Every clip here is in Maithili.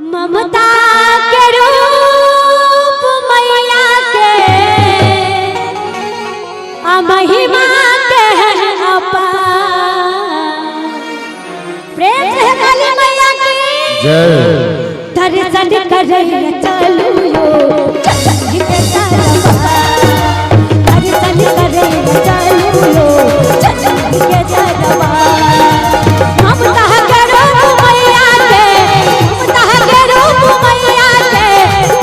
ममता के रूप मैया के आ महिमा के है अपार। प्रेम से है काली मैया की जय। दर्शन करे चलू यो चल के दरबार। दर्शन करे चलू यो चल के दरबार। ममता के रूप मैया के, ममता के रूप मैया के,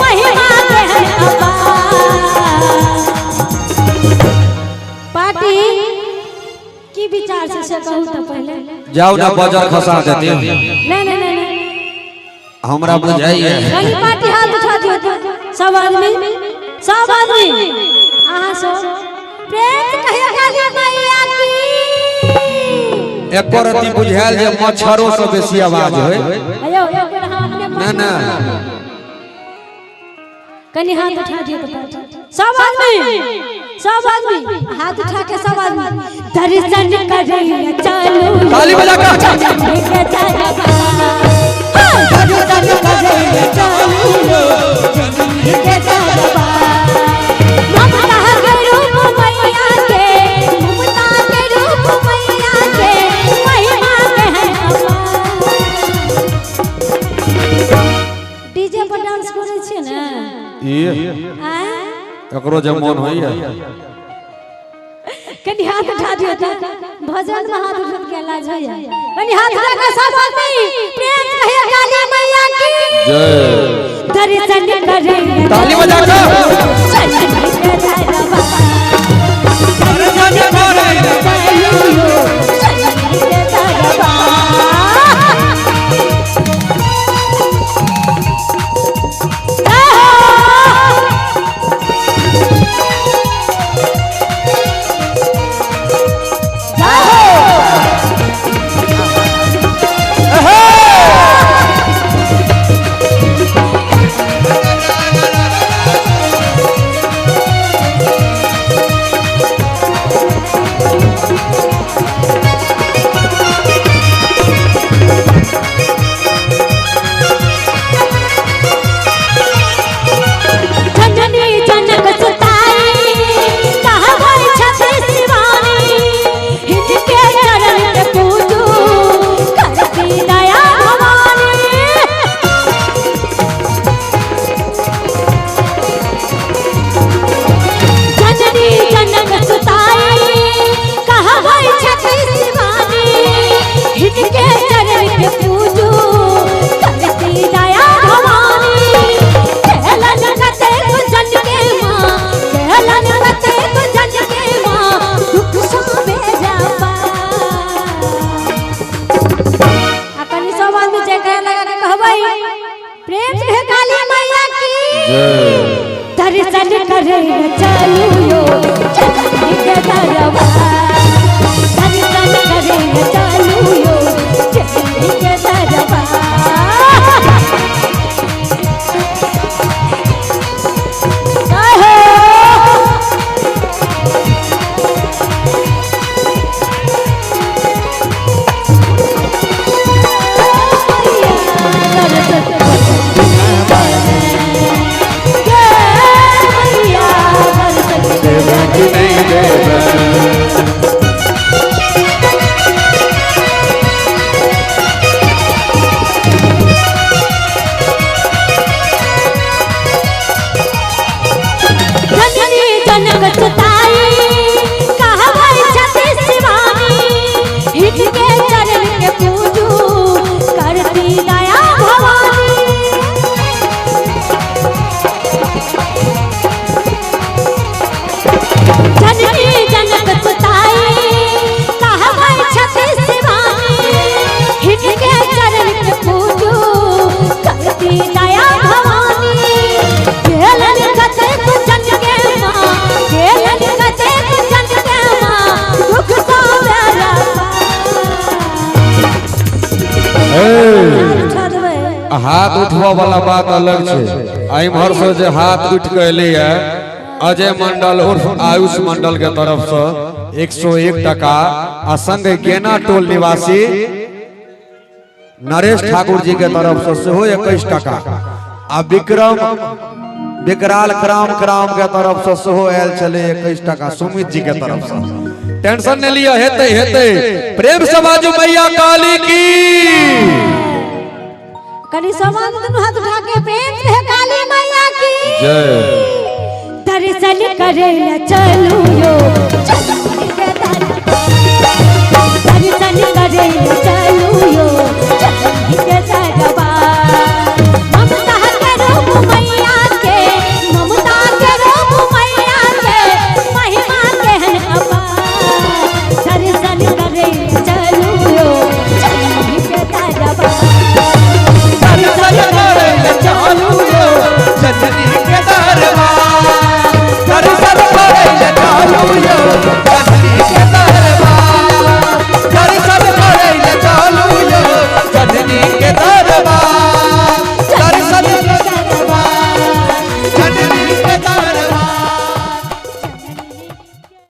महिमा के है अपार। पार्टी की विचार से कहूँ तो पहले जाओ ना बजर खसा देती। नहीं नहीं नहीं नहीं, हमरा बुझाइए। कहीं पार्टी हाथ उठा दियो तो सब आदमी, सब आदमी अहाँ सब प्रेम से कहियो काली मैया की। एको रति बुझायल जे मच्छरों से बेसी आवाज होय। अयो, एक बेर अहाँ अपने ना ना कनी हाथ उठा दियो तो पार्टी। सब आदमी, सब आदमी हाथ उठा के सब आदमी दर्शन करे चलू। ताली बजा कर। के दरबार। हाँ, दर्शन करे चलू के दरबार। ममता के रूप मैया के, ममता के रूप मैया के, महिमा के है अपार। डीजे पर डांस करै छियै ने? ई आँय? एकरो जे मोन होइए। कनी हाथ उठा दियो तो भजन में हाथ उठा के लाज होइए। कनी हाथ उठा के सब आदमी प्रेम से कहियो काली मैया की जय। दर्शन करे ताली बजा कर। चल के दरबार। दर्शन करे चलू चल के दरबार। जय हो। जय हो। जननी जनक सुताई कहबै छथि शिवानी, हिनके चरण के पूजू करती दया भवानी। जननी जनक सुताई कहबै छथि शिवानी, हिनके चरण के पूजू करती दया भवानी। केहलन कतेक जन के माँ, केहलन कतेक जन के माँ, दुख सामे पार। आ कनी सब आदमी जयकारा लगा के कहबै प्रेम से हे काली मैया की जय। दर्शन करे चलू यो चल के दरबार। दर्शन करे चलू यो चल के दरबार। जय हो। नहीं देव। जननी जनक सुताई कहबै छथि शिवानी, हिनके चरण के पूजू करती दया भवानी। जननी जनक सुताई कहबै छथि शिवानी, हिनके चरण के पूजू करती दया भवानी। केलन कतेक जन के माँ, केलन कतेक जन के माँ, दुख सावेरा पार। उठा देबै। हाथ उठबऽ वाला बात अलग छै, आ इम्हर से जे हाथ उठि के एलैया अजय मंडल उर्फ आयुष मंडल के तरफ से 101 टका आ संग गेना टोल निवासी नरेश ठाकुर जी के तरफ से सेहो 21 टाका आ विक्रम विकराल क्राम क्राम के तरफ से सेहो आयल छलै 21 टाका सुमित जी के तरफ से। टेंशन नहीं लिया, हेतै हेतै। प्रेम से बाजू मैया काली की। कनी सामान दुनू हाथ उठा के प्रेम से काली मैया की जय। दर्शन करे ला चलू यो, चलू के दर। दर्शन करे ला चलू।